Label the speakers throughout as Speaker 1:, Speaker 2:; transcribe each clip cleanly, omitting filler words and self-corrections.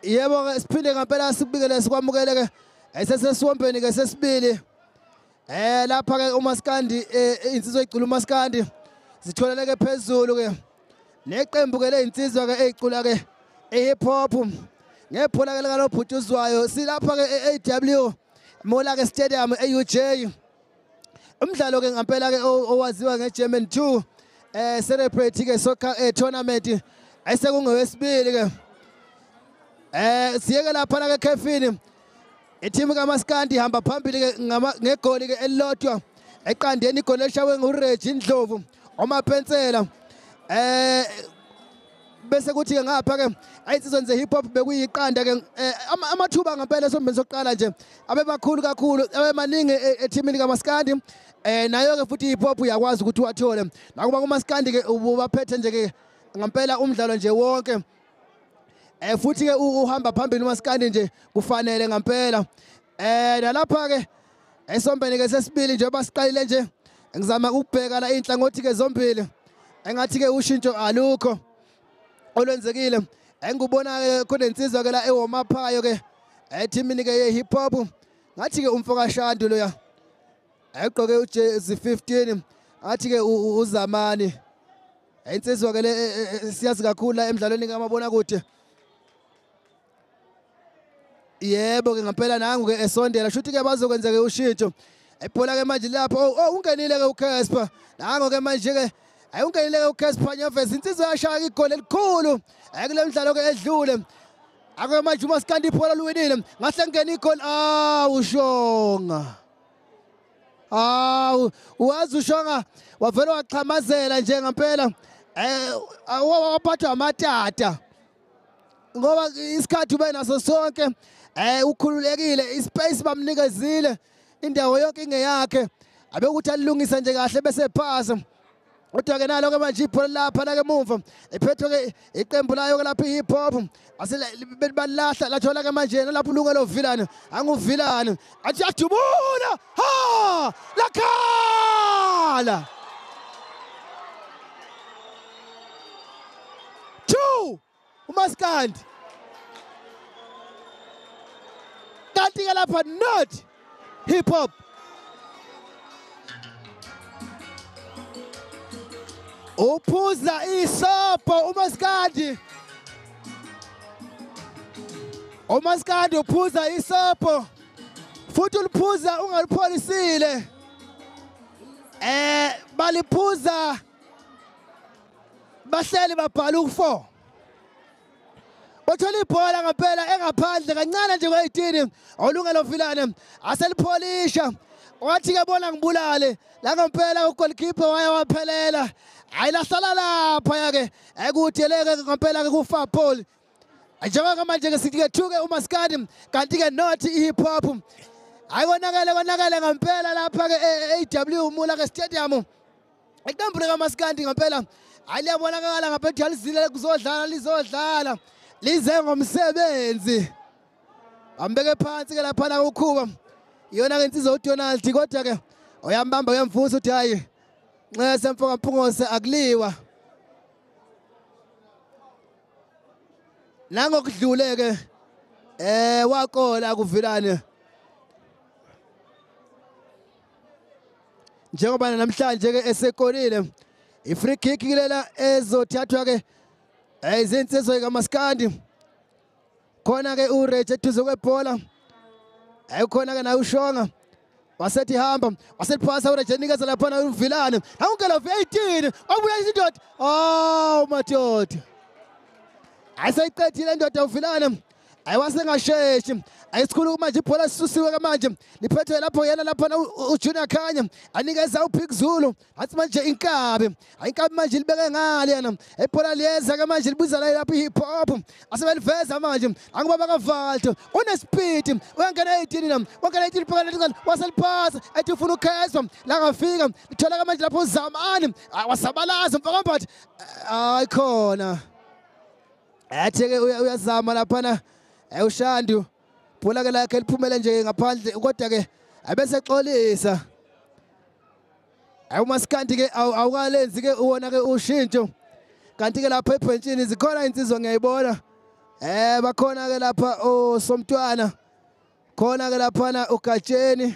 Speaker 1: Yebo ke siphinde ngempela sikubikele sikwamukele ke esesesiwombeni ke sesibili. Lapha ke uMaskandi insizwa ecula uMaskandi zitholeleke phezulu ke neqembu ke lezinsizwa ke ezicula ke hip hop ngebhola ke likanobhutshuzwayo. Silapha ke e-AW Mola ke Stadium e-UJ. Umdlalo ke ngempela ke owaziwa ngeGerman 2 celebrate ke soccer tournament esekungowesibili ke. Siyeke lapha la ke khefini ithimu kaMaskandi ihamba phambili ke ngegoli ke elilodwa eqandeni, igoli elishawe nguReggie Ndlovu omapensela. Bese kuthi ke ngapha ke ayinsizwa ze hip hop bekuyiqanda ke. Amathuba ngempela esombeni sokuqala nje abebakhulu kakhulu, abemaningi ethimini kaMaskandi. Nayo ke futhi hip hop uyakwazi ukuthi wathole nakuba kuMaskandi ke ubaphethe nje ke ngempela umdlalo nje wonke. Futhi ke uhamba phambili uMaskandi nje kufanele ngempela. Nalapha ke esombeni ke sesibili nje basiqalile nje ngizama ukubheka la inhlangothi ke zombili, engathi ke ushintsho alukho olwenzekile. Engubona ke kunensizwa ke la ewomaphayo ke ethimini ke ye hip hop, ngathi ke umfoka Shandu loya egqoke ujezi 15, ngathi ke uZamani. Insizwa ke le siyazi kakhulu la emidlalweni kamabona kude. Yebo ke ngempela nangu ke esondela, shuthi ke bazokwenzeka ushintsho. Ibhola ke manje lapho oh ungenile ke uCasper. Nangu ke manje ke ayungenile ke uCasper Nyovest, insizwa yashaya igoli elikhulu kule mdlalo ke edlule. Ake manje uMaskandi ibhola luwinile, ngahle ngena igoli. Ushonga. Wazi ushonga wavela waxhamazela nje ngempela. Waphathwa amatata ngoba isikhathi ube naso sonke. Ukhululekile, ispace bamnikezile, indawo yonke ingeyakhe, abekuthi alungisa nje kahle bese phasa. Kodwa ke nalo ke manje ibhola lapha la ke emuva iphethwe ke iqembu layo ke lapha hip hop asele balahla lathola ke manje lapho ulungelo Vilane, anguVilane athi adubula ha lakhala 2 uMaskandi. Kanti ke lapha not hip hop. Uphuza isobho uMaskandi. uMaskandi uphuza isobho futhi uliphuza ungalipholisile. Baliphuza bahleli babhala u4. Uthola ibhola ngempela engaphandle kancane nje kwe-18, olungelo Vilane aselipholisha. Wathi ke bona ngibulale la ngempela, ugoalkeeper waya waphelela. Hayi lahlala lapha yake ekudeleke ngempela ke kufa Paul. Njengoba manje ke sithi ke 2 ke uMaskandi kanti ke not hip hop. Hayi konakele konakele ngempela lapha ke AW Mola ke Stadium. Iqembu likaMaskandi ngempela hayi liyabonakala ngempela lizile kuzodlala, lizodlala lize ngomsebenzi. Ambeke phansi ke lapha la ukhuba iyona ke insizwa uDonald, kodwa ke uyambamba uyamvusa uthi hayi nxese mfoka Mpungose akuliwa. Nangokudlule ke wakola kuVilane njengoba namhlanje ke esekolile. I-free kick lela ezothathwa ke izinsizwa kaMaskandi. Khona ke uReg eduze kwebhola, ayikhona ke naye ushonga wasethi hamba wasephasa uReg enikeza lapha na uVilane. Awungela 18 wabuya indoda. Madoda ayiseyiqedile indoda uVilane, ayiwasengasheshi. Ayisikhulu manje ibhola sisusiwe ke manje liphethwe lapho yena lapha uJunior Khanya anikeza uBig Zulu. Athi manje inkabi, ayinkabi manje libeke ngale yena ibhola liyeza ke manje libuza la lapha hip hop asebeliveza manje angubaba kaValdo unespeed uyangena 18 nam wangena 18 phakathi waseliphasa ethi ufuna ukhezwa la ngafika lithola ke manje lapho uZamani wasabalaza mfakambathi ayikhona athi ke uyazama lapha uShandu. Ibhola ke lakhe liphumele nje ngaphandle kodwa ke abese xolisa. UMaskandi ke awukalenzi ke uwona ke ushintsho. Kanti ke lapha ebhentshini zikhona insizwa ngiyayibona. Bakhona ke lapha osomntwana, khona ke laphana uGatsheni,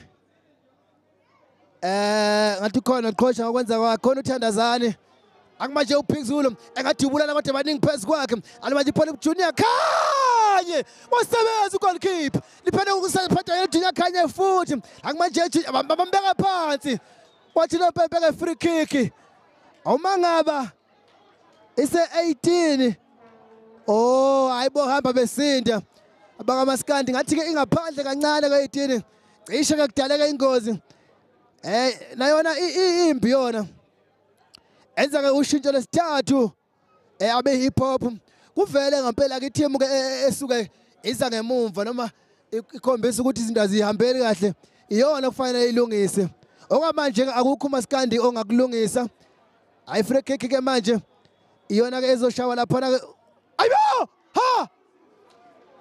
Speaker 1: ngathi khona uqhosha ngokwenza kwakhe, khona uThandazane. Akumanje uBig Zulu engadubulana kodwa baningi phezu kwakhe. Alimanje ibhola kuJunior Khanye, wasebenza ugoalkeeper, liphele ukusaphatha uJunior Khanye futhi. Akumanje bambeka phansi, wathi lo bebeke free kick. Awuma ngaba ise 18. Oh hayibo, hamba besinda abakamaskandi, ngathi ke ingaphandle kancane ka-18, cishe ke kudaleka ingozi. Nayona imbi yona enza ke ushintsho lesithathu abe hip hop. Kuvele ngempela ke i-team ke esuke iza ngemumva noma ikhombisa ukuthi izinto azihambeli kahle, iyona kufanele ilungise. Okwamanje akukho umaskandi ongakulungisa. Hayi, free kick ke manje iyona ke ezoshawa laphana ke. Ayibo, ha,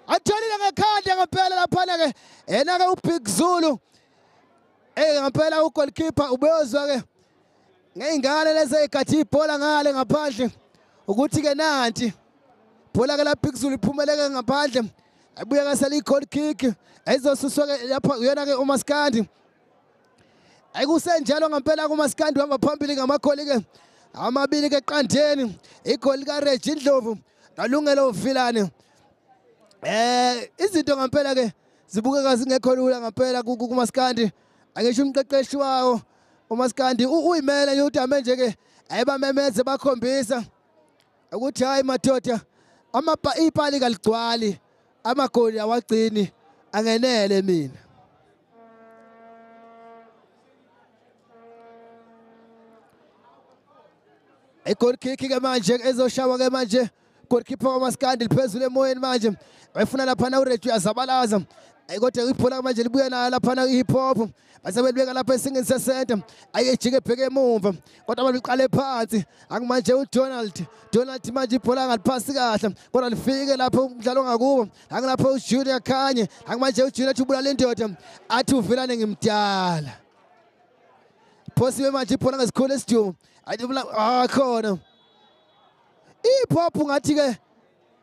Speaker 1: atholile ngekhanda ngempela laphana ke yena ke uBig Zulu. Ngempela ugoalkeeper ubeyozwa ke ngeyingane lezi ezigathi ibhola ngale ngaphandle ukuthi ke nanti ibhola ke la Big Zulu iphumeleke ngaphandle, abuye kasele i-goal kick ezosuswa ke lapha uyona ke umaskandi. Ayikusenjalo ngempela kumaskandi, uhamba phambili ngamagoli ke amabili ke eqandeni, igoli kaReggie Ndlovu nalungelo Vilane. Izinto ngempela ke zibukeka zingekho lula ngempela kumaskandi. Angisho umqeqeshi wawo umaskandi uyimele nje ukuthi ame nje ke ayibamemeze bakhombisa ukuthi hayi madoda, ipali kaligcwali, amagoli awagcini angenele mina. I-goal kick ke manje ezoshawa ke manje, goalkeeper kaMaskandi liphezulu emoyeni manje, bayifuna laphana uReggie uyazabalaza, kodwa ibhola manje libuya nayo laphana i-hip hop, base belibeka lapha esingeni sesenta, ayejike ebheke emumva kodwa baliqale phansi. Akumanje uDonald, Donald manje ibhola angaliphasi kahle kodwa lifike lapho umdlalo ongakubo. Angilapho uJunior Khanye, akumanje uJunior athi ubulala indoda, athi uVelane ngimdala. Phosiwe manje ibhola ngesikhulu esidumo, akhona i-hip hop. Ngathi ke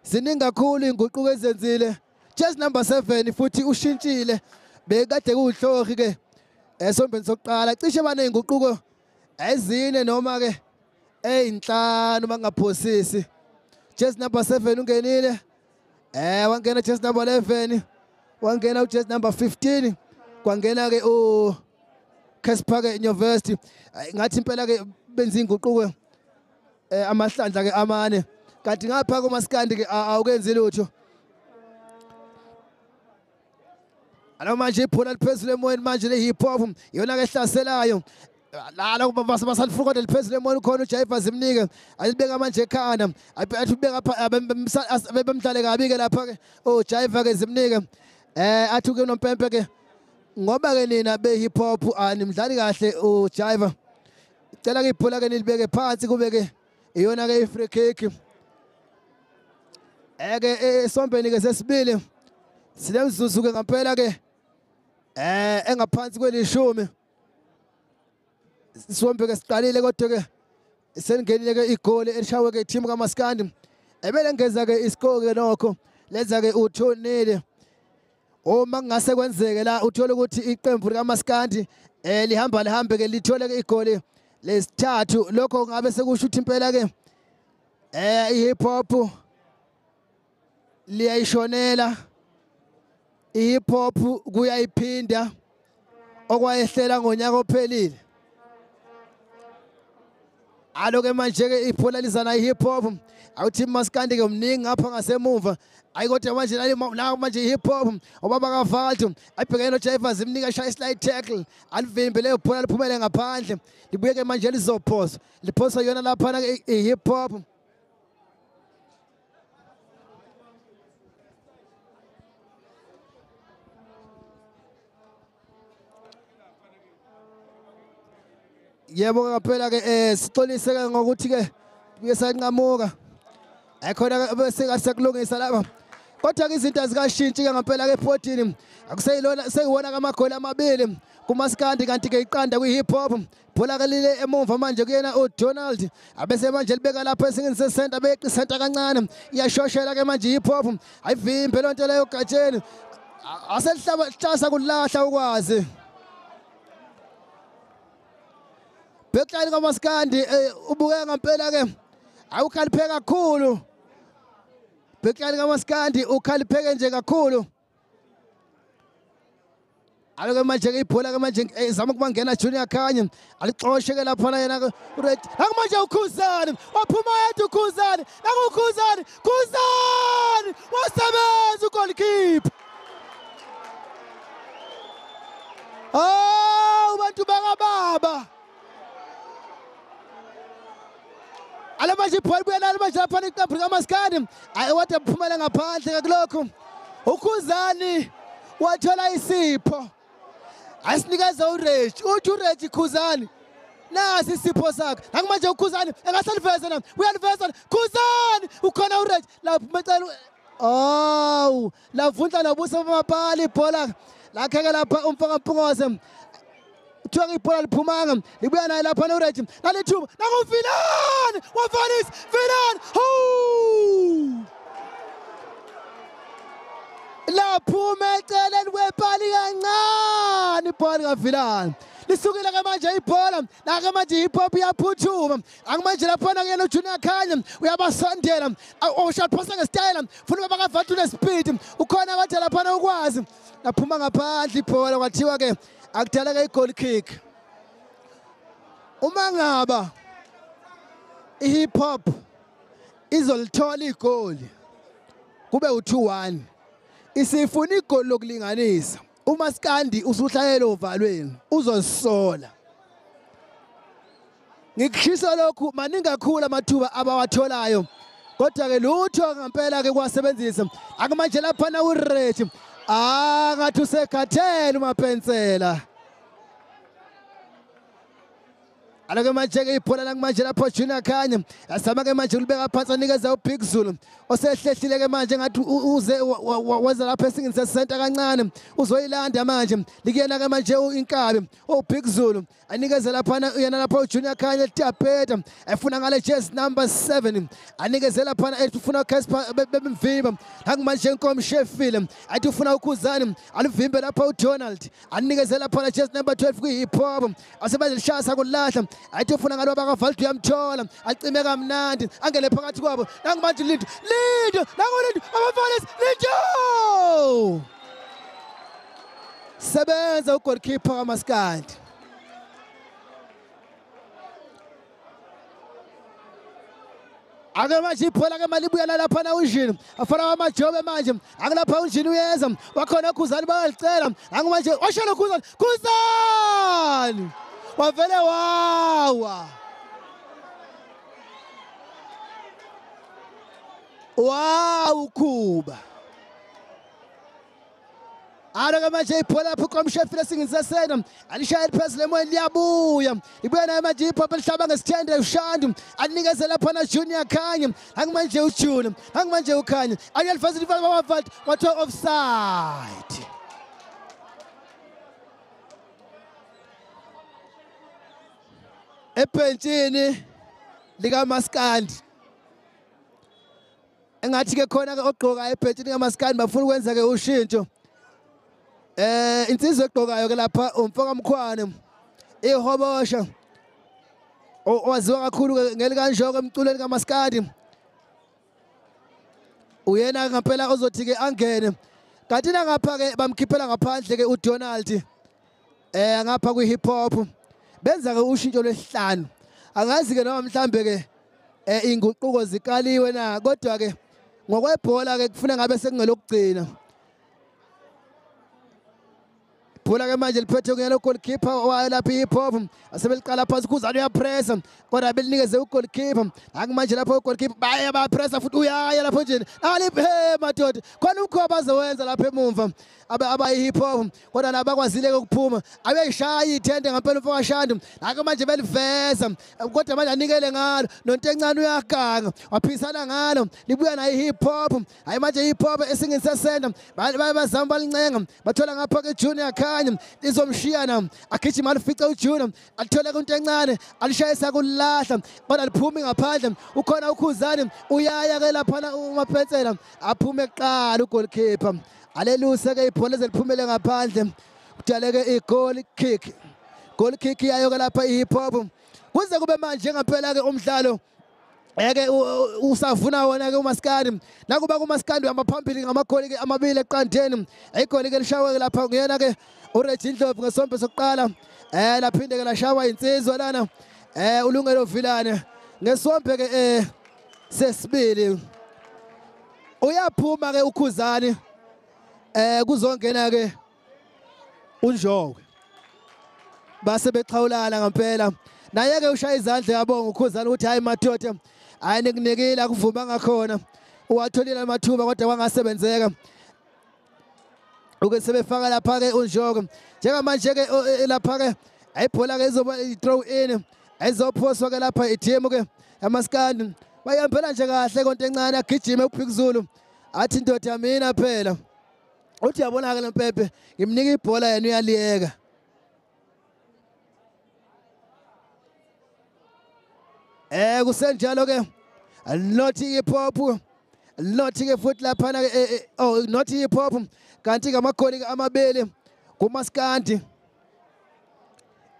Speaker 1: ziningi kakhulu inguquko ezenzile. Just number 7 futhi ushintshile, bekade kuwuhlohi ke esombeni sokuqala. Cishe baneyinguquko ezine noma ke eyinhlanu mangaphosisi. Just number 7 ungenile, wangena just number 11, wangena ujersey number 15, kwangena ke u Casper ke University. Ngathi impela ke benza inguquko amahlandla ke amane, kanti ngapha kumaskandi ke awukenzi lutho. Alo manje ibhola liphezulu emoyeni manje le hip hop iyona ke ehlaselayo lala basalifuna kodwa liphezulu emoyeni, khona uJaiva zimnike alibeka manje ekhanda, athi ubeka bemdlale kabi ke lapha ke uJaiva ke zimnike, athi ke unompempe ke ngoba ke nina be hip hop animdlali kahle uJaiva, cela ke ibhola ke nilibeke phansi kube ke iyona ke i-free kick. Eke esombeni ke sesibili sinemzuzu ke ngempela ke engaphansi kwelishumi. Isombe ke siqalile kodwa ke selingenile ke igoli elishawe ke team kaMaskandi, ebelengeza ke iscore ke nokho lenza ke u2-0. Uma kungase kwenzeke la uthola ukuthi iqembu likaMaskandi lihamba lihambe ke lithole ke igoli lesithathu, lokho kungabe sekusho ukuthi impela ke i-hip hop liyayishonela, i-hip hop kuyayiphinda okwayehlela ngonyaka ophelile. Alo ke manje ke ibhola lizana i-hip hop, awuthi Maskandi ke umningi ngapha ngasemuva, ayi kodwa manje la manje i-hip hop ubaba kaValdo ayibhekene noJaiva zimnika, shaya slide tackle, alivimbe leyo bhola liphumele ngaphandle, libuye ke manje lizophoswa, liphoswa yona laphana i-hip hop. Yebo ngaphela ke sixolise ke ngokuthi ke buye sanqamuka, ayikhona bese kasekulungisa lapha. Kodwa ke izinto azikashintshi ke ngempela ke ebhodini. Akuseyilona seyiwona kamagoli amabili kumaskandi kanti ke iqanda kwi-hip hop. Bhola ke lile emumva manje kuyena uDonald. Abese manje libeka lapha esingini sesenta beqi center kancane. Iyashoshela ke manje hip hop. Ayivimbe lonto leyo Gatsheni. Aselihlaba hlasa kulahla ukwazi. Backline kaMaskandi ubukeka ngempela ke awukhaliphe kakhulu. Backline kaMaskandi ukhalipheke nje kakhulu. Aloke manje ke ibhola ke manje izama ukubangena Junior Khanye alixoshe ke lapha yena uRed. Nakumanje uKhuzani waphuma yedwa uKhuzani. Nakukhuzani, Khuzani wasebenza ugoalkeeper. Oh bantu bakababa. Alamanje ibhola ibuya nalo manje lapha iqembu likaMaskandi. Ayi wade phumela ngaphandle kulokho. uKhuzani wathola isipho. Asinikeza uReg. Uthi uReg Khuzani nasi isipho sakhe. Nakumanje uKhuzani engasaliveza na. Uyaliveza Khuzani ukhona uReg lapho mecela. Oh, lavundla nobuso bamapali ibhola lakhe ke lapha umfaka Mpungose. Kuthiwa ibhola liphumanga libuya naye lapha noReg. Nalithuba nakuVilani wavalisa Vilani. Hu! Laphuma eceleni kwepali kancane ibhola kaVilani. Lisukile ke manje ibhola la ke manje hip hop iyaphuthuma. Akumanje lapha kuyena uJunior Khanye uyabasondela. Oshaphosa ngesitayela funa baba kaVatu speed. Ukhona kade lapha ukwazi. Laphuma ngaphandle ibhola kwathiwa ke akudala ke i-goal kick. Uma ngaba i-hip hop izolithola igoli kube u2-1. Isifuna igoli lokulinganisa. uMaskandi usuhlayela ovalweni uzozisola. Ngikushisa lokhu maningi kakhulu amathuba abawatholayo. Kodwa ke lutho ngempela ke kwasebenzisa. Akumanje lapha na uReg. Ah ngathi usekhathele uMapensela. Aloke manje ke ibhola la manje lapho Junior Khanye. Asama ke manje ulibeka phansi anikeza uBig Zulu. Osehlehlile ke manje ngathi uze weza lapha esingini sesenta kancane. Uzoyilanda manje. Likuyena ke manje inkabi uBig Zulu. Anikeze lapha yena lapha uJunior Khanye Tapeta. Efuna ngale jersey number 7. Anikeze lapha ethi ufuna uCasper bemvimba. Nakumanje inkomo Sheffield. Athi ufuna uKhuzani. Alivimbe lapha uDonald. Anikeze lapha jersey number 12 kwi-hip hop. Asebenze lishasa kulahla. Athi ufuna ngalo bakaValdu uyamthola acime kamnandi angene phakathi kwabo. Nangimanje Lindo Lindo nangu Lindo abafanisi Lindo sebenza ugoalkeeper kaMaskandi. Ake manje ibhola ke mali ibuya lapha na uNjini afana amajobe manje akulapha uNjini uyeza wakhona uKhuzani bayalicela. Angimanje washela uKhuzani Khuzani wavele wawa. Wow Kuba. Aloke manje ibhola lapho uKomshefile esingini alishaya eliphezulu emoyeni liyabuya. Ibuya naye manje ibhola elihlaba ngesithende uShandu anikeze lapha na Junior Khanye. Angimanje uJunior, angimanje uKhanye. Ayalifazile ibhola baba kwathiwa offside. Ebhentshini likaMaskandi engathi ke khona ke ogqoka ebhentshini likaMaskandi bafuna ukwenza ke ushintsho. Insizwe egqokayo ke lapha umfoka Mkhwane ihobosha owaziwa kakhulu ngelikanjoko emculweni kaMaskandi. Uyena ngempela ozothi ke angene. Kanti ngapha ke bamkhiphela ngaphandle ke uDonald ngapha kwi hip hop. Benza ke ushintsho lwesihlanu. Angazi ke noma mhlambe ke inguquko zikaliwe na kodwa ke ngokwebhola ke kufuna ngabe sekungelokugcina. Ibhola ke manje liphethe kuyena goalkeeper wayo lapha hip hop, asebeliqala phansi Khuzani uyapressa kodwa belinikeze ugoalkeeper. Akumanje lapho ugoalkeeper baya bapressa futhi uyaya lapho nje aliphe madoda khona umkhoba bazowenza lapha emumva abayi hip hop kodwa nabakwazile ukuphuma abeyishaya ithende ngempela umfo kaShandu. Akumanje beliveza kodwa manje anikele ngalo nonto encane uyaganga waphisana ngalo libuya nayo hip hop. Hayi manje hip hop esingisesenda bazama balincenga bathola ngapha ke Junior Khanye izomshiyana agijima alifica uJunior alithole into encane alishayisa kulahla kodwa liphumi ngaphandle. Ukhona uKhuzani uyaya ke lapha uMaphetsela aphume kuqala ugoalkeeper aleluse ke ibhola ezeliphumele ngaphandle kudaleke igoal kick. Goal kick yayo ke lapha ihip hop kuze kube manje ngempela ke umdlalo eke usavuna wona ke uMaskandi. Nakuba kuMaskandi uhamba phambili ngamagoli ke amabili eqandeni. Igoli ke lishawe lapha nguyena ke uReggie Ndlovu ngesombe sokuqala, laphinde ke lashawa insizwa lana uLungelo Vilane ngesombe ke sesibili. Uyaphuma ke uKhuzani kuzongena ke uNjowe base bexhawulana ngempela. Naye ke ushaya izandla yabonga uKhuzani ukuthi hayi madoda hayi nikunikile akuvuma ngakhona uwatholile amathuba kodwa wangasebenzeka. Uke sebefaka lapha ke uNjoko njengamanje ke lapha ke ayibhola ke izoba i-throw in ayizophoswa ke lapha i-team ke yaMaskandi. Bayihambela nje kahle konke encane agijime uBig Zulu athi indoda mina phela uthi yabona ke lempephe ngimnika ibhola yena uyaliyeka. Kusenjalo ke not hip hop not ke futhi lapha ke oh not hip hop kanti ngamagoli amabili kuMaskandi.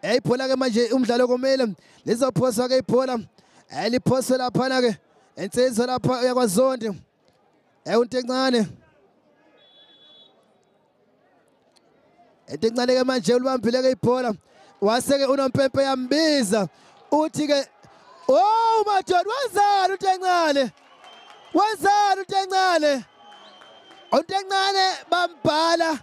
Speaker 1: Ibhola ke manje umdlalo komele lizophoswa ke ibhola eliphoswe lapha ke insizwa lapha yakwaZondi unto encane into encane ke manje ulibambile ke ibhola wase ke unompempe yambiza uthi ke oh madoda wenzani into encane wenzani into encane into encane bambhala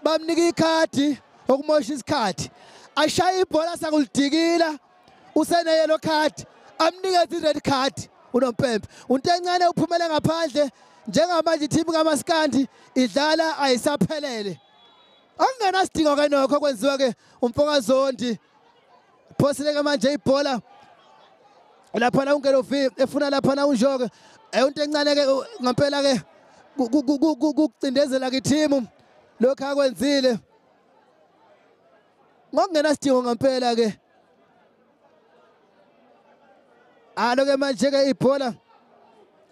Speaker 1: bamnika ikhadi okumosha isikhathi ashaya ibhola sakulidikila usene yellow card amnikeze i-red card unompempe. Unto encane uphumele ngaphandle njengamanje team kaMaskandi idlala ayisaphelele angenasidingo ke nokho kwenziwa ke umfokaZondi. Phoseleke manje ibhola lapha la uNgelo V efuna lapha na uNjoke into encane ke ngempela ke kucindezela ke team lokho akwenzile ngokungenasidingo ngempela ke. Alo ke manje ke ibhola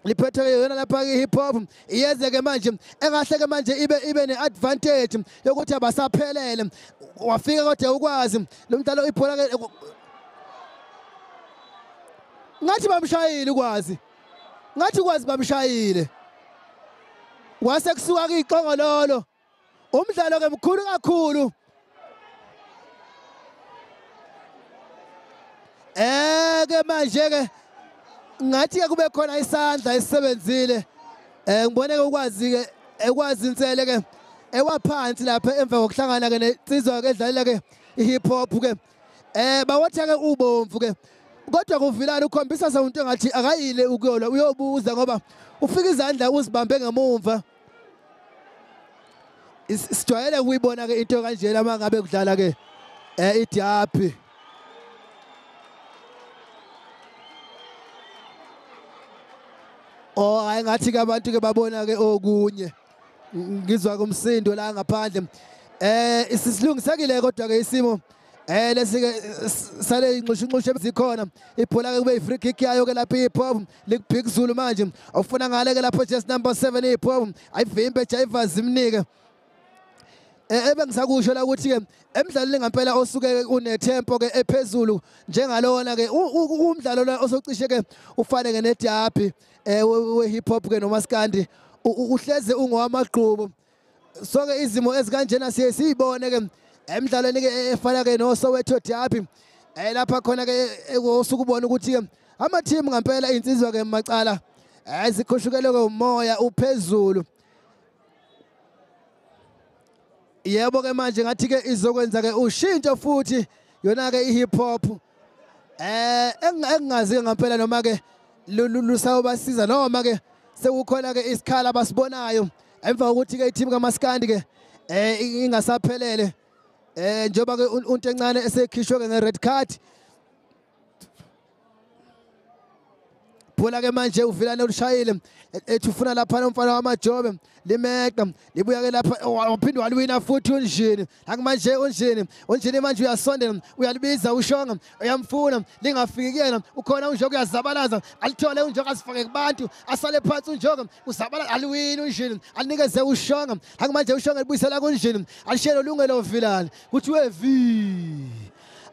Speaker 1: liphethe yona lapha ke hip hop iyeze ke manje engahle ke manje ibe neadvantage yokuthi abasaphelele wafika kodwa ukwazi lo mdlalo ibhola ke ngathi bamshayile ukwazi ngathi ukwazi bamshayile kwase kusuka ke ixongololo. Umdlalo ke mkhulu kakhulu ke manje ke ngathi ke kube khona isandla esisebenzile ngibone ke ukwazi ke ekwazi insele ke ewaphansi lapha emva kokuhlangana ke nensizwa ke edlalela ke ihip hop ke bawatha ke ubomvu ke kodwa kuVilane ukhombisa sawunto engathi akayile ukuyolwa uyobuza ngoba ufika izandla uzibambe ngemumva. Sijwayele ukuyibona ke into kanjena mangabe kudlala ke idiapi. Oh hayi ngathi ke abantu ke babona ke okunye ngizwa kumsindo la ngaphandle sisilungisekile kodwa ke isimo lesike sale inxushunxushe zikhona ibhola ke kube i-free kick yayo ke lapha hip hop likubig Zulu manje awufuna ngale ke lapho just number 7 hip hop ayivimbe Jaivas imnike. Ebengisakusho la ukuthi ke emidlalweni ngempela osuke unetempo ke ephezulu njengalona ke umdlalo lo osocishe ke ufane ke nedabi we hip hop ke noMaskandi uhleze ungowamagqubu. So ke izimo ezikanjena siye siyibone ke emidlalweni ke efana ke noSoweto derby lapha khona ke osukubona ukuthi ke ama team ngempela insizwa ke macala zikhushukele ke umoya uphezulu. Yebo ke manje ngathi ke izokwenza ke ushintsho futhi yona ke i-hip hop. Engingazi ngempela noma ke lusawubasiza noma ke sekukhona ke isikhala abasibonayo emva kokuthi ke i-team kaMaskandi ke ingasaphelele, njengoba ke unto encane esekhishwe ke nge-red card. Bhola ke manje uVilane olushayile ethi ufuna lapha umfana wamajobe, limeqa libuya ke lapha, waphinde waliwina futhi uNjini. Akumanje uNjini manje uyasondela, uyalibiza uShonga, uyamfuna, lingafiki kuyena, ukhona uNjoko uyazabalaza, alithole uNjoko asifake kubantu, asale phansi uNjoko, uzabalaza, aliwini uNjini, alinikeze uShonga. Akumanje uShonga libuyisela kuNjini, alishele ulungelo Vilane kuthiwe vi,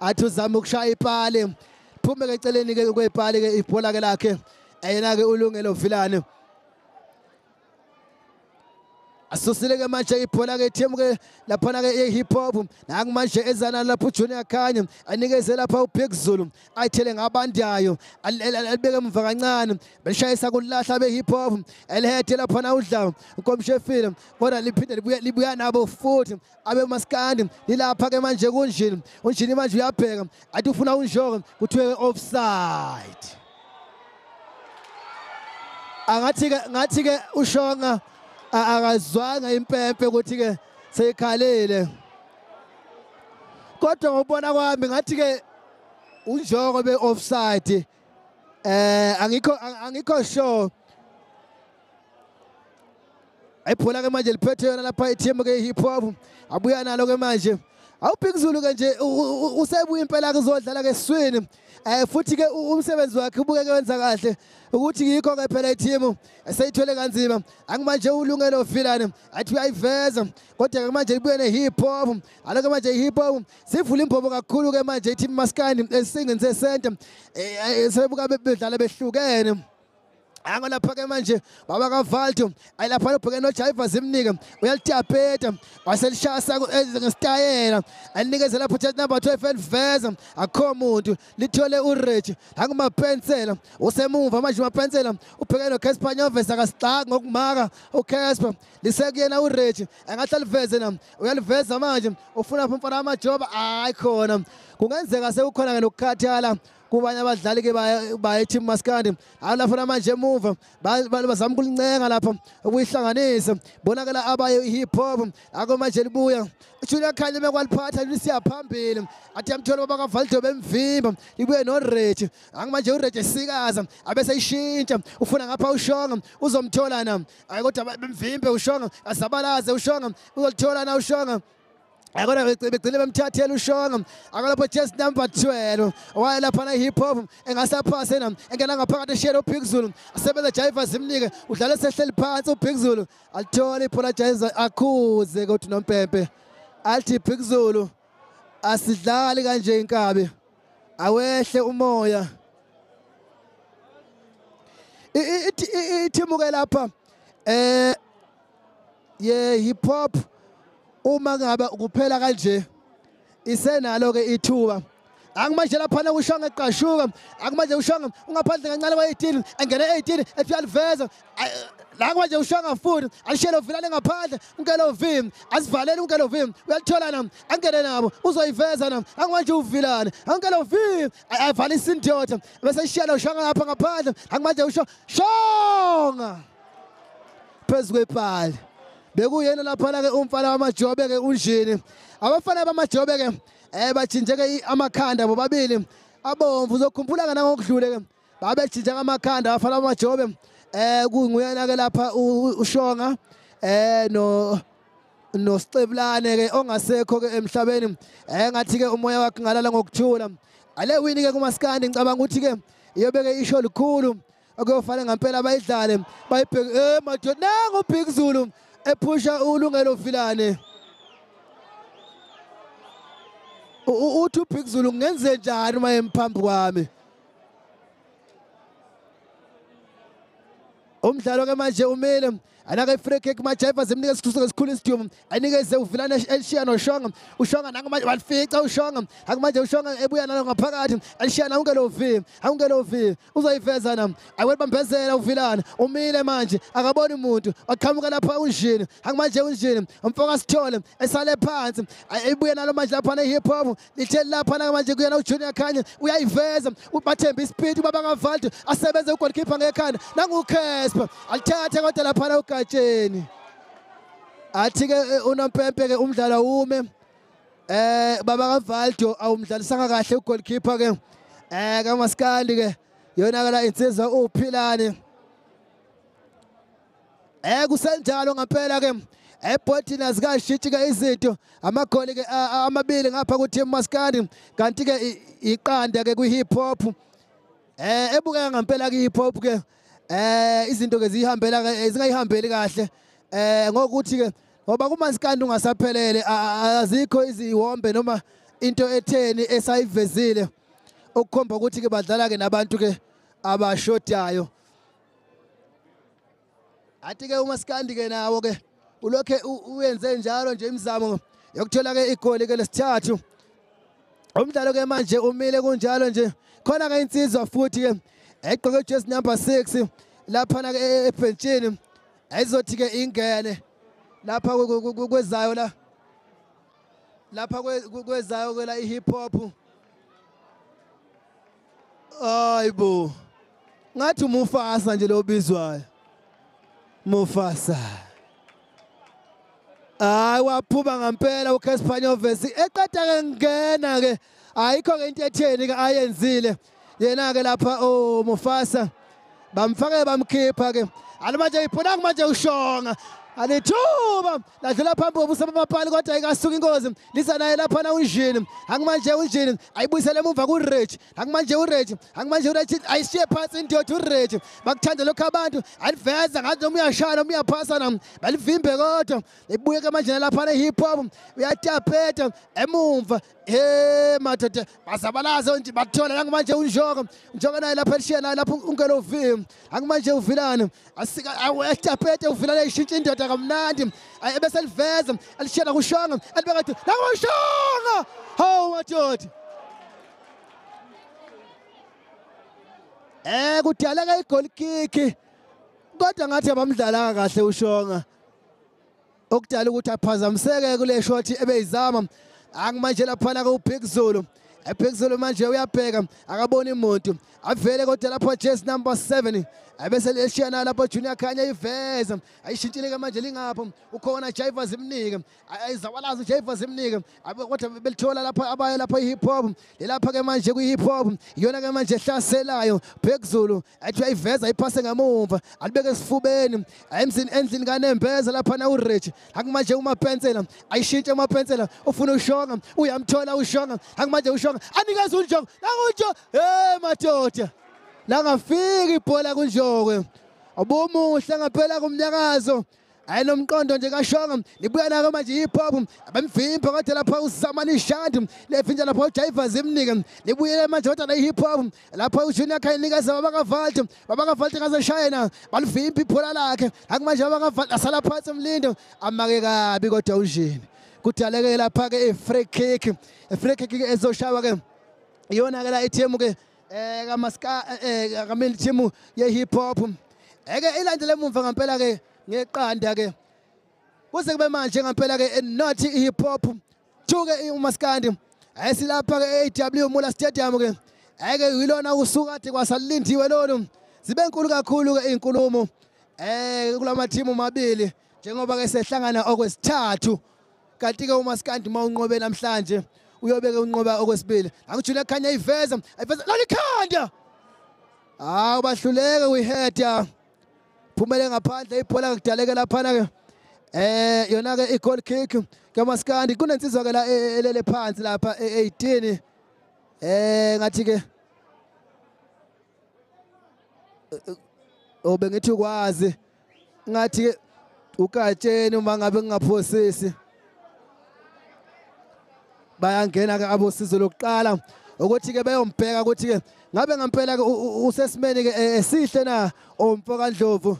Speaker 1: athi uzama ukushaya ipali, phume ke eceleni ke kwepali ke ibhola ke lakhe yena ke ulungelo Vilane. Asusile ke manje ibhola ke team ke laphana ke hip hop, nangu manje ezana lapho Junior Khanye anikeze lapha uBig Zulu, ayithele ngabandayo, alibeke emva kancane, belishayisa kulahla be hip hop, elihethe laphana udla uNkomshefile, kodwa liphinde libuya nabo futhi abe Maskandi. Lilapha ke manje kuNjini, uNjini manje uyabheka athi ufuna uNjoko, kuthiwe offside. Angathi ke uShonga akazwanga impempe ukuthi ke seyikhalile, kodwa ngokubona kwami ngathi ke uNjoko be offside. Angikho sure. Ayibhola ke manje liphethe yona lapha i-team ke hip hop, abuya nalo ke manje. AwuBig Zulu ke nje usebuya impela kuzodlala ke eswini, futhi ke umsebenzi wakhe ubukeke wenza kahle, ukuthi yikho ke phela i-team eseyithwele kanzima. Angimanje ulungelo Vilane athi uyayiveza, kodwa ke manje ibuye ne-hip hop. Aloke manje i-hip hop sivula imbobo kakhulu ke manje i-team Maskandi esingeni sesenta, sebuka bedlala behlukene. Ango lapha ke manje baba kaValdo ayilapha ubheke noJaiva zimnike, uyalitapeta waselishasa ngesitayela, alinikeze lapho chat number 12 eliveza, akho muntu, lithole uReg angumapensela usemuva manje umapensela ubheke noCasper Nyovest, akasixaki ngokumaka uCasper, lisekuyena uReg angahle aliveze na, uyaliveza manje ufuna umfana wamajoba, hayi khona kungenzeka sekukhona ke nokukhathala kubanye abadlali ke ba team Maskandi. Alafuna manje emuva bazama ukulincenga lapha ukuyihlanganisa, bonakala abaye hip hop ako manje libuya Junior Khanye mekwaliphatha lisiya phambili, athi amthola baba kaValdo bemvimba, libuye noReg. Angimanje uReg esikaza abese ishintsha, ufuna ngapha uShonga uzomthola na, hayi kodwa bemvimbe uShonga, azabalaze uShonga, uzolithola na uShonga. Akona begcine bemthathela uShonga, akalapho just number 12 waye lapha na hip hop engasaphase na engena ngaphakathi eshela uBig Zulu, asebenza Jaiva zimnike, udlala sehleli phansi uBig Zulu, alithola ibhola Jaiva akhuze kodwa nompempe athi Big Zulu asidlali kanje inkabi, awehle umoya. Ithimuke lapha ye hip hop uma ngabe kuphela kanje isenalo ke ithuba. Angimanje lapha uShonga eqashuka, akumanje uShonga ungaphandle kancane kwa-18, engene 18 ethi uyaliveza la manje uShonga futhi alishele uVilane ngaphandle, unkelo V asivalele, unkelo V uyalithola na, angene nabo uzoyiveza na, angimanje uVilane, unkelo V avalisa indoda bese ishela uShonga lapha ngaphandle, angimanje uShonga phezu kwepali. Bekuyena lapha ke umfana wamajobe ke uNjini. Abafana bamajobe ke batshintshe ke amakhanda bobabili abomvu, uzokhumbula ngokudlule ke babetshintshe amakhanda abafana bamajobe, kunguyena ke lapha uShonga no noSixebulane ke ongasekho ke emhlabeni, ngathi ke umoya wakhe ngalala ngokuthula. Ale wini ke kuMaskandi, ngicabanga ukuthi ke iyobeke isho likhulu okuyofana ngempela bayidlale bayibheke. Madoda nangu Big Zulu ephusha ulungelo Vilane. Uthi uBig Zulu ngenze njani uma emphambi kwami? Umdlalo ke manje umile, Anaka free kick Majaiva zimnika esikhulu isidumo anikeze uVilana elishiya noShonga uShonga nangu manje walifica uShonga akumanje uShonga ebuya nalo ngaphakathi elishiya na ungelo V ungelo V uzoyiveza na awelibambezela uVilana umile manje akaboni umuntu aqhamuka lapha unjini akumanje unjini umfoka Sithole esale phansi ebuya nalo manje lapha ne hip hop lithe lapha manje kuyena uJunior Khanye uyayiveza ubathemba ispeed baba kaValdo asebenze ugoalkeeper ngekhanda nangu Casper alithathe kodwa lapha uGatsheni athi ke unompempe ke umdlalo ume baba kaValdo awumdlalisanga kahle ugoalkeeper ke kaMaskandi ke yonakala insizwa uPhilani kusenjalo ngempela ke ebhodini azikashintshi ke izinto amagoli ke amabili ngapha ku team Maskandi kanti ke iqanda ke kwi hip hop ebukeka ngempela ke hip hop ke izinto ke zihambela zingayihambeli kahle ngokuthi ke ngoba kuMaskandi ungasaphelele azikho iziwombe noma into etheni esayivezile okukhomba ukuthi ke badlala ke nabantu ke abashodayo. Athi ke uMaskandi ke nawo ke ulokhe uyenze njalo nje imizamo yokuthola ke igoli ke lesithathu. Umdlalo ke manje umile kunjalo nje khona ke insizwa futhi ke egqoke jersey number 6 lapha na ke ebhenchini ayizothi ke ingene lapha kwezayo la lapha kwezayo ke la hip hop. Hayibo ngathi uMufasa nje lo bizwayo Mufasa. Hayi waphuma ngempela uCasper Nyovest eqeda ke ngena ke ayikho ke into etheni ke ayenzile yena ke lapha oh Mufasa bamfake bamkhipha ke alimanje iphona manje uShonga alithuba ladlula phambi kobuso bamapali kodwa ayikasuka ingozi liza naye lapha na unjini akumanje unjini ayibuyisele emuva kuRich akumanje uRich akumanje uRich ayishiye phansi indoda uRich bakuthanda lokho abantu aliveza ngathi noma uyashaya noma uyaphasa na balivimbe kodwa ibuye ke manje lapha na hip hop uyatapeta emumva madoda bazabalaza nje bathola nangu manje uNjoko uNjoko naye lapha elishiya naye lapha ungelo V akumanje uVilana asika uyatapeta uVilana ishintsha indoda kamnandi ebese liveza alishiyana kuShonga alibeka nangu Shonga hawu madoda kudaleka igoal kick kodwa ngathi abamdlalanga kahle uShonga okudala ukuthi aphazamiseke kule shot ebeyizama. Angimanje lapha la kuBig Zulu eBig Zulu manje uyabheka akaboni umuntu avele kodwa lapha jersey number 7 ebese leshiyana lapha Junior Khanye iveza ayishintshile ke manje lingapho ukhona Jaiva zimnike ayizawalaza Jaiva zimnike kodwa belithola lapha abaye lapha hip hop lelapha ke manje kwi hip hop iyona ke manje ehlaselayo Big Zulu athi uyayiveza iphase ngamumva alibeke esifubeni emzini endlini kaNembeza lapha na uRich akumanje uMapensela ayishintshe uMapensela ufuna uShonga uyamthola uShonga akumanje uShonga anikeze uNjoko nanguNjoko hey madoda langafika ibhola kuNjoko obomuhle ngaphela kumnyakazo ayinomqondo nje kaShonga libuya nako manje hip hop abamvimba kodwa lapha uZamani Ishandi levinja lapha uJaiva zimnike libuyele manje kodwa la hip hop lapha uJunior Khanye baba kaValdo baba kaValdo ngazeshayena balivimba ibhola lakhe akumanje baba kaValdo asala phansi umlindo amake kabi kodwa unjini kudaleke lapha ke i-free kick i-free kick ezoshawa ke iyona ke la i-team ke kaMaska kameli team ye hip hop eke ilandele emumva ngempela ke ngeqanda ke kuze kube manje ngempela ke not hip hop thuke uMaskandi ayisilapha ke AW Mula Stadium ke eke yilona usuka kade kwasalindiwe lolu zibe nkulu kakhulu ke izinkulumo kulama team mabili njengoba ke sehlangana okwesithathu kanti ke uMaskandi mawunqobe namhlanje uyobeke unqoba okwesibili akujule Khanye iveza ayiveza lalikhanda hawu bahluleke kuyiheader phumele ngaphandle ibhola kudaleke lapha ke yona ke i-goal kick kaMaskandi kunensizwa ke la elele phansi lapha e18 ngathi ke obengithi ukwazi ngathi ke uGatsheni uma ngabe ngingaphosisi bayangena ke abosizo lokuqala ukuthi ke beyombheka ukuthi ke ngabe ngempela ke usesimeni ke esihle na omfoka Ndlovu.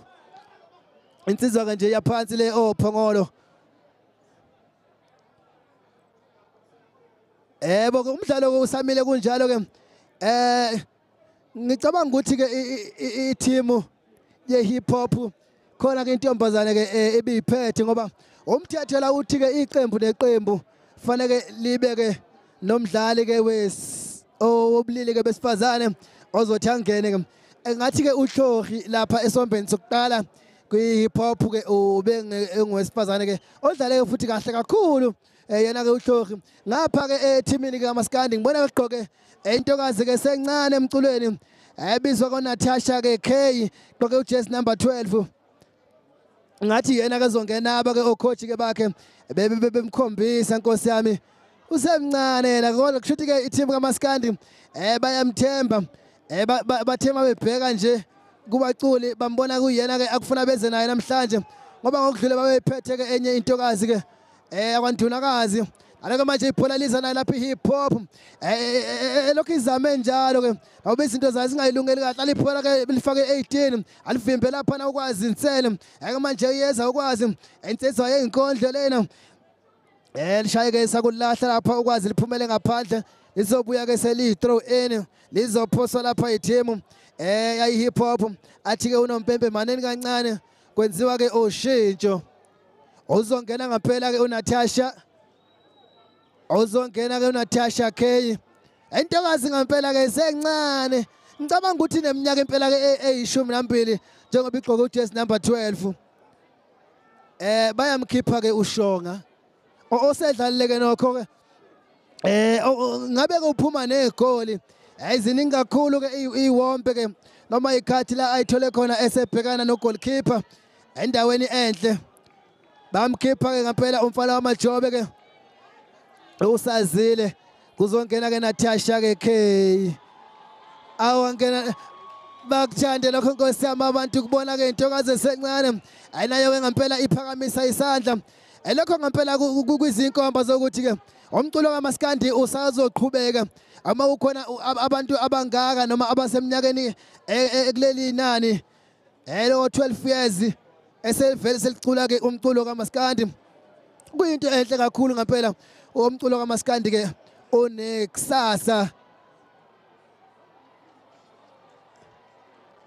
Speaker 1: Insizwa ke nje yaphansi le oPhongolo. Yebo ke umdlalo usamile kunjalo ke. Ngicabanga ukuthi ke i-team ye hip hop khona ke intombazane ke ebiyiphethe, ngoba umthetho la uthi ke iqembu neqembu fanele libeke nomdlali ke wobulili ke besifazane ozothi angene ke. Ngathi ke uHlohi lapha esombeni sokuqala kwi hip hop ke ube engowesifazane ke odlale futhi kahle kakhulu yena ke uHlohi. Ngapha ke ethimini kaMaskandi ngibona egqoke intokazi ke sencane emculweni ebizwa koNatasha ke K, gqoke ujersey number 12. Ngathi yena kezongena aba ke ocoach ke bakhe bemkhombisa, Nkosi yami usemncane yena, kodwa kushuthi ke i-team kaMaskandi bayamthemba, bathema bebheka nje kubaculi bambona kuyena ke akufuna beze naye namhlanje, ngoba ngokudlule babephethe ke enye intokazi ke akwantunakazi. Aleke manje ibhola liza naye lapha i-hip hop lokhu izame njalo ke awube izinto zayo zingayilungeli kahle. Alibhola ke lifake 18 alivimbe lapha na ukwazi insele ake manje uyeza ukwazi insizwa yezinkondlo lena lishaye ke sakulahla lapha ukwazi liphumele ngaphandle, lizobuya ke seli throw in lizophoswa lapha i-team yayi hip hop. Athi ke unompempe maneni kancane, kwenziwa ke ushintsho. Uzongena ngempela ke uNatasha, uzongena ke uNatasha K. Intokazi ngempela ke sencane, ngicabanga ukuthi neminyaka impela ke eyi-12 njengoba igqoke ujersey number 12. Bayamkhipha ke uShonga osedlalile ke nokho ke ngabe ke uphuma negoli iziningi kakhulu ke iwombe ke noma ikhathi la ayithole khona esebhekana no goalkeeper endaweni enhle. Bamkhipha ke ngempela umfana wamajobe ke usazile. Kuzongena ke Natasha ke K. Awangena bakuthande lokho Nkosi yami abantu kubona ke intokazi esencane ayinayo ke ngempela iphakamisa isandla. Lokho ngempela kuyizinkomba zokuthi ke umculo kaMaskandi usazoqhubeka ama ukhona abantu abangaka noma abaseminyakeni ekuleli nani lo 12 years esevele selicula ke umculo kaMaskandi. Kuyinto enhle kakhulu ngempela umculo kaMaskandi ke onekusasa.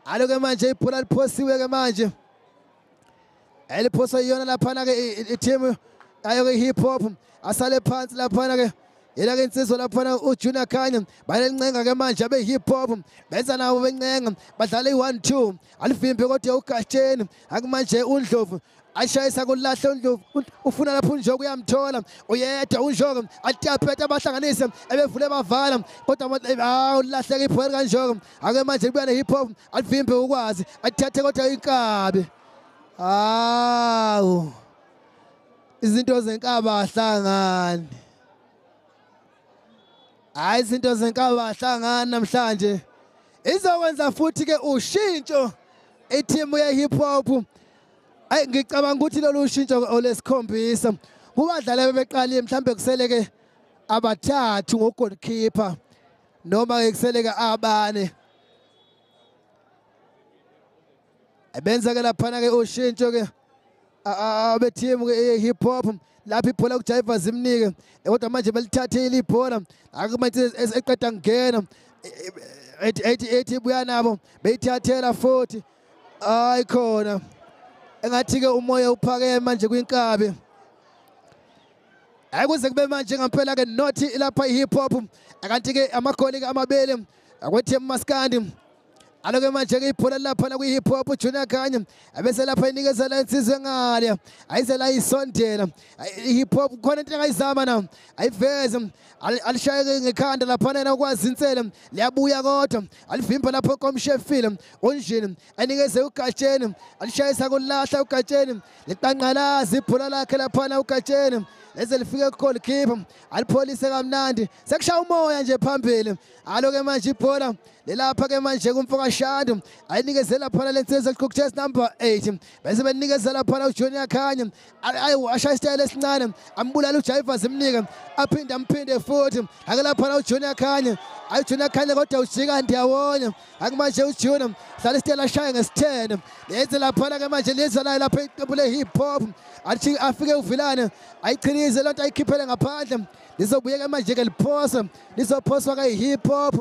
Speaker 1: Aloke manje ibhola liphosiwe ke manje, eliphoswa iyona laphana ke i-team ayo ke hip hop. Asale phansi laphana ke yena ke insizwa laphana uJunior Khanye, bayalencenga ke manje abe hip hop benza nabo bencenga badlala i-1-2 alivimbe kodwa uGatsheni. Akumanje uNdlovu ashayisa kulahla uNdlovu, ufuna lapho uNjoko uyamthola uyedwa uNjoko atapeta abahlanganise ebevule bavala kodwa ulahleka ibhola kaNjoko. Ake manje kubuya ne-hip hop alivimbe ukwazi athathe kodwa inkabi. Awu izinto zenkaba ahlangani, hayi izinto zenkaba ahlangani namhlanje. Izokwenza futhi ke ushintsho i-team ye hip hop. Ayi ngicabanga ukuthi lolu ushintsho olesikhombisa kubadlali bebeqalile mhlambe kuseleke abathathu ngogoalkeeper noma kuseleke abane. Benza ke laphana ke ushintsho ke abe team ke hip hop lapha ibhola kuJaiva zimnike kodwa manje belithathile ibhola akumanje eqeda ngena 88 ibuya nabo beyithathela futhi. Hayi khona engathi ke umoya uphakeme manje kwinkabi. Hayi kuze kube manje ngempela ke nothi lapha i-hip hop akanti ke amagoli ke amabili akweteam Maskandi. Aloke manje ke ibhola lapha kwi hip hop Junior Khanye abese lapha inikezela insizwe ngale ayizela isondela i-hip hop khona into engayizama na ayiveze alishayeke ngekhanda lapha yena ukwazi insele liyabuya kodwa alivimba lapho komshefile unjini anikeze uGatsheni alishayisa kulahla uGatsheni liqanqalaza ibhola lakhe lapha uGatsheni. Leze lifike goalkeeper alipholise kamnandi sekushaya umoya nje phambili. Alo ke manje ibhola lelapha ke manje kumfoka Shandu ayinikezela phana lensizwa chest number 8 bese benikezela phana uJunior Khanye ashaya isitayela esincane ambulala uJaiva zimnika aphinde amphinde futhi ake lapha uJunior Khanye ayi Junior Khanye kodwa ujika ndawonye akumanje uJunior hlala isitayela ashaya nge-10 leze lapha ke manje leza layo lapha iqembu le hip hop athi afike uVilane ayichinize lonto ayikhiphele ngaphandle lizobuye ke manje ke liphosa lizophoswa ke hip hop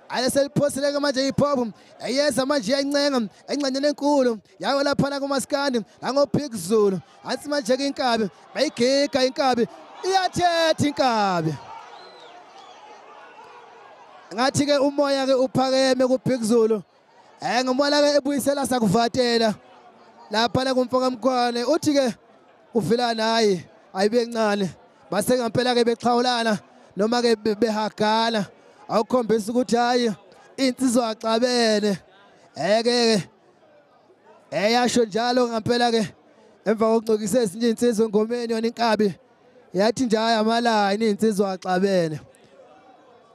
Speaker 1: ayeseliphosile ke manje hip hop ayeza manje iyancenga engxenyeni enkulu yayo lapha kumaskandi nangoBig Zulu athi manje ke inkabi bayigiga inkabi iyathetha inkabi ngathi ke umoya ke uphakeme kuBig Zulu ngimola ke ebuyisela sakuvatela lapha kumfoka Mkhwane uthi ke uVilana hayi ayibe encane base ngempela ke bexhawulana noma ke behagana awukhombisa ukuthi hayi insizwa axabene eke eyasho njalo ngempela ke emva kokuncokisa ezinye insizwa engomeni yona inkabi yathi nje hayi amalayini insizwa axabene.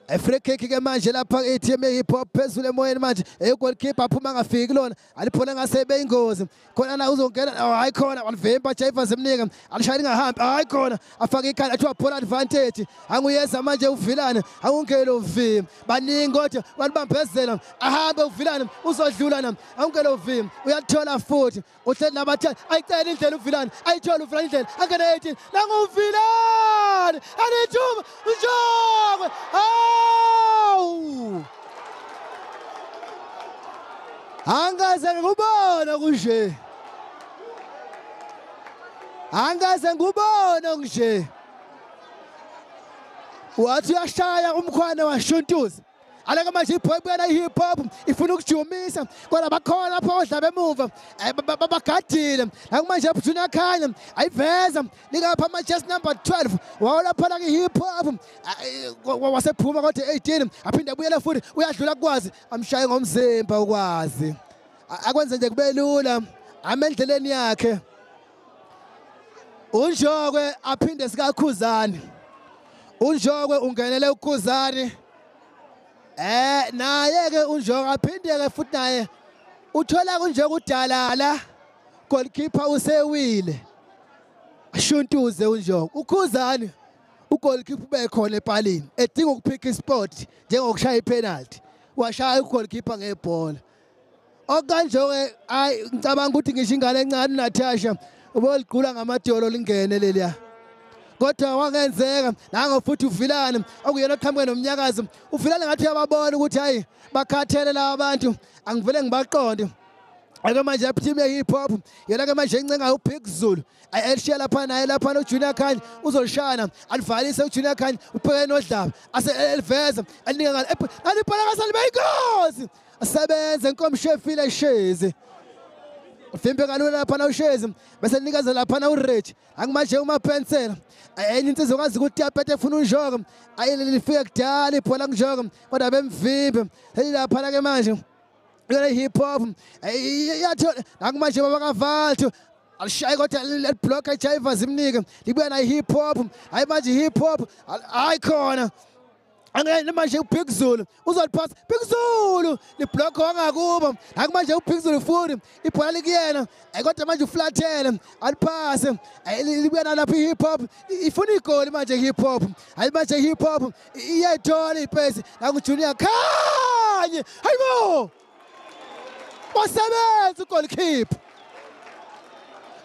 Speaker 1: Free kick ke manje lapha i-team ye-hip hop phezulu emoyeni manje goalkeeper aphuma angafiki lona aliphole ngasebe ingozi khona la uzongena hayi khona walivimba Jaiva zimnika alishaya lingahambi hayi khona afake ikhanda athiwa ball advantage anguyeza manje uVilane awungelo uvim baningi kodwa walibambezela ahambe uVilane uzodlula na awungelo uvim uyalithola futhi uhleli nabathe ayicela indlela uVilane ayithola uVilane indlela angena 18 nanguVilane alithuma njoko. Angaze ngubona kunje. Angaze ngubona kunje. Wathi uyashaya umkhwana washuntuza. Aleke manje ibhoyi hip hop ifuna ukujumisa kodwa bakhona lapho odlaba emuva bagadile. Nakumanje Junior Khanye ayiveza likapha ama chest number 12 wawula phana ke hip hop wasephuma kodwa 18 aphinde abuyela futhi uyadlula kwazi amshaye ngomzimba ukwazi akwenze nje kube lula amendleleni yakhe uNjokwe aphinde sikaKhuzani. uNjokwe ungenele uKhuzani naye ke uNjokwe aphinde ke futhi naye uthola kunje kudalala goalkeeper usewile ashuntuze uNjokwe. uKhuzani ugoalkeeper ubekhona epalini edinga ukuphika isport njengokushaya ipenalty washaya ugoalkeeper ngebhola. Okanjokwe ayi ngicabanga ukuthi ngisho ingane encane Natasha uboligqula ngamadolo lingene leliya kodwa wangenzeka nango futhi uVilane okuyena oqhamuke nomnyakazo. uVilane ngathi uyababona ukuthi hayi bakhathele laba bantu angivele ngibaqonde. Ake manje team ye hip hop yena ke manje incenga uBig Zulu elishiya lapha naye lapha uJunior Khanye uzolishana alivalise uJunior Khanye ubhekene noDlaba ase eliveza elinika ngale alibhola kasalibe ingozi asebenze inkomshefile Shezi vimbe kalula lapha uShezi bese nikeza lapha uRich angimanje uMapensela enye insizwa kwazi ukuthi yaphethe efuna uNjoko ayilifika kudala ibhola kuNjoko kodwa bemvimbe selilapha ke manje yona hip hop iyathola nakumanje baba kaValto alishaye kodwa liblock iJaiva zimnika libuya na hip hop hayi manje hip hop hayi khona angene manje uBig Zulu uzoliphasa Big Zulu liblock wangakuba nakumanje uBig Zulu futhi ibhola likuyena kodwa manje uflathele aliphase libuya nalapha hip hop ifuna igoli manje hip hop hayi manje hip hop iyayithola ipesi nakuJunior Khanye hayibo wasebenza ugoalkeeper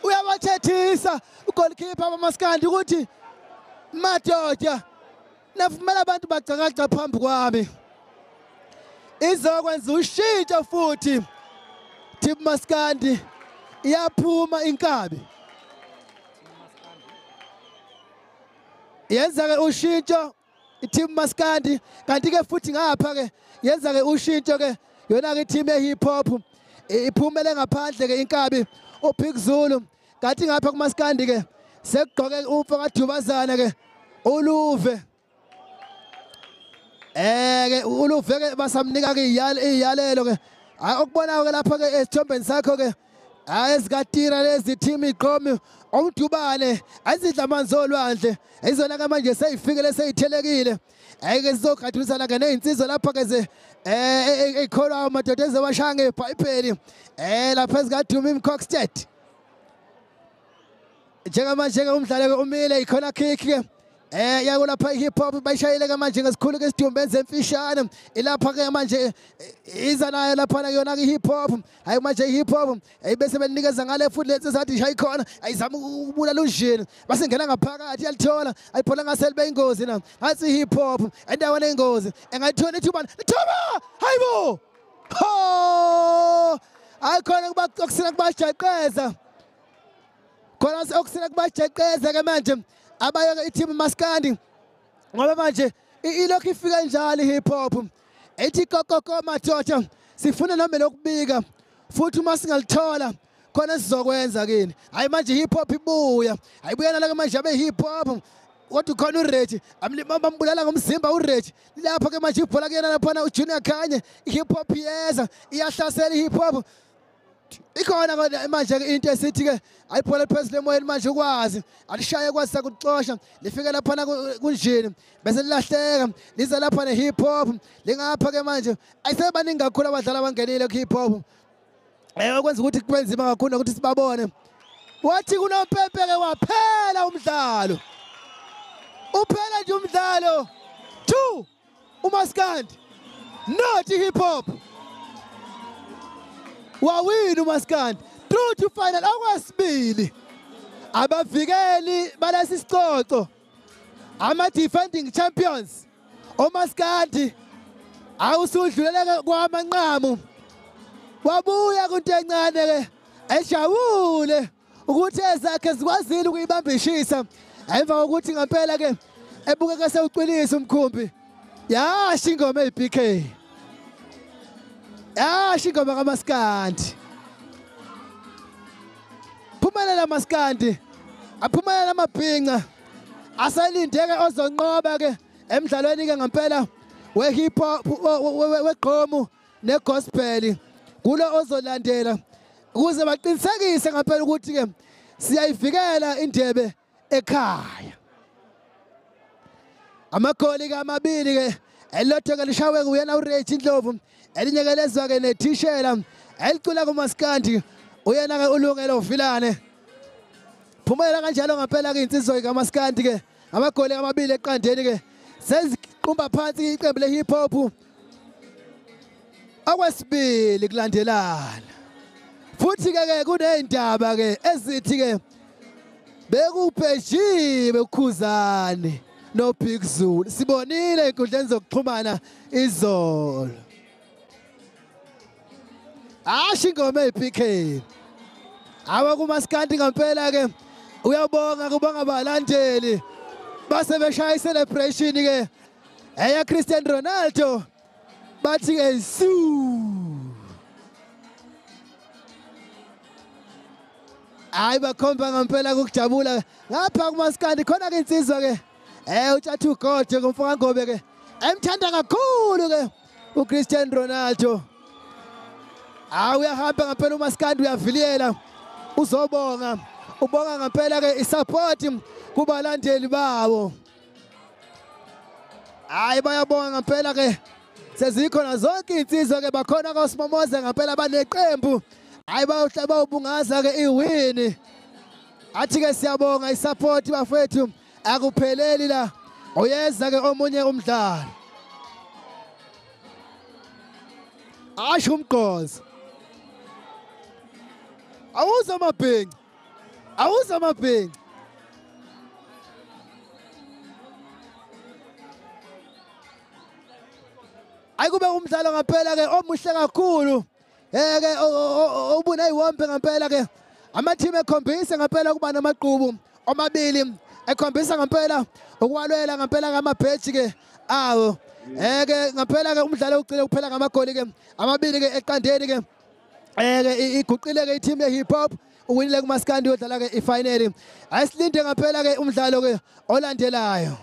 Speaker 1: uyabathethisa ugoalkeeper abamaskandi ukuthi madoda navumela abantu bagcakaca phambi kwami izokwenza ushintsho futhi team maskandi iyaphuma inkabi yenza ke ushintsho i-team maskandi kanti ke futhi ngapha ke yenza ke ushintsho ke yona ke team ye hip hop iphumele ngaphandle ke inkabi uBig Zulu kanti ngapha kumaskandi ke sekugqoke umfo kaDubazana ke uluve ke uluve ke basamnika ke iyalelo ke okubonayo ke lapha ke esithombeni sakho ke Ezikatira lezi team iqomi omdubane azidla amanzi olwandle izona ke manje seyifikele seyithelekile ayike sizogadulisana ke nezinsizwa lapha ke ze ekholwa amadoda ezewashaya ngebhayibheli lapha ezikadumi Mkokstad njengamanje ke umdlalo ke umile ikhona kick ke yakulapha hip hop bayishayile ke manje ngesikhulu ke sidumbe ezemfishane ilapha ke manje iza nayo lapha yona ke hip hop hayi manje hip hop bese benikeza ngale futhi lesi sathi ishayi khona ayizama ukubulala unjini base ngena ngaphakathi yalithola ayiphola ngaselibe ingozi na ngathi hip hop endaweni engozi engayithola ithuba lithuba hayibo ho ayikhona kuba okusina kubajaqeza khona okusina kubajaqeza ke manje abaye i-team Maskandi ngoba manje ilokhu ifika njalo hip hop ethi kokoko madoda sifuna noma lokubika futhi uma singalithola khona sizokwenza kini hayi manje hip hop ibuya ayibuya nala manje abe hip hop kodwa khona uReji bambulala ngomzimba uReji lapha ke manje ibhola kuyena lapha uJunior Khanye hip hop iyeza iyahlasela hip hop ikhona manje into esithi ke ayibhola phezulu emoyeni manje ukwazi alishaye kwazi sakuxosha lifike lapha kunjini bese lilahleka liza lapha ne hip hop lingapha ke manje ayisebaningi kakhulu abadlali abangenile ku hip hop okwenza ukuthi kube nzima kakhulu ukuthi sibabone wathi kunompempe ke waphela umdlalo uphela nje umdlalo 2 uMaskandi not hip hop wawina uMaskandi through to final okwesibili abavikeli balesi sicoco ama defending champions oMaskandi awusudlulele kwamanqamu wabuya kunto encane ke ejabule ukuthi ezakhe zikwazile ukuyibambishisa emva kokuthi ngempela ke ebukeka sewuqinisa umkhumbi yasho ingoma eyiBK yasho ingoma kaMaskandi phumelela Maskandi aphumelela amabhinca asalindeke ozonqoba ke emidlalweni ke ngempela we hip hop wegqomu negospel kulo ozolandela ukuze baqinisekise ngempela ukuthi ke siyayivikela indebe ekhaya amagoli ke amabili ke elilodwa ke lishawe uyena uReji Ndlovu elinye ke lezwa ke nethishela elicula kuMaskandi uyena ke uLungelo Vilane phumela kanjalo ngempela ke insizwa kaMaskandi ke amagoli amabili eqandeni ke seziqumba phansi iqembu le hip hop okwesibili kulandelana futhi ke kunezindaba ke ezithi ke bekubhejiwe uKhuzani no Big Zulu sibonile enkundleni zokuxhumana izolo asho ingoma eyiPK awa kuMaskandi ngempela ke uyabonga kubonga abalandeli base beshaya celebration ke eya Cristiano Ronaldo bathi ke su hayi bakhomba ngempela ukujabula ngapha kuMaskandi khona ke insizwa ke utshatha ugode ngomfoka Ngobe ke emthanda kakhulu ke uCristiano Ronaldo uyahamba ngempela uMaskandi uyaviliyela uzobonga ubonga ngempela ke isupport kubalandeli babo hayi bayabonga ngempela ke sezikhona zonke insizwa ke bakhona kwaSimomoza ngempela baneqembu hayi bayobungaza ke iwini athi ke siyabonga isupport bafethu akupheleli la uyeza ke omunye umdlalo asho umgqozo awuza amabhinca awuza amabhinca ayikube umdlalo ngempela ke omuhle kakhulu ke ubuna iwombe ngempela ke ama-team ekhombisa ngempela kuba namaqhubu omabili ekhombisa ngempela ukwalwela ngempela ngamabheji ke awo ke ngempela ke umdlalo ugcine kuphela ngamagoli ke amabili ke eqandeni ke iguqile ke i-team ye hip hop uwinile kuMaskandi yodlala ke ifinal ayisilinde ngempela ke umdlalo ke olandelayo.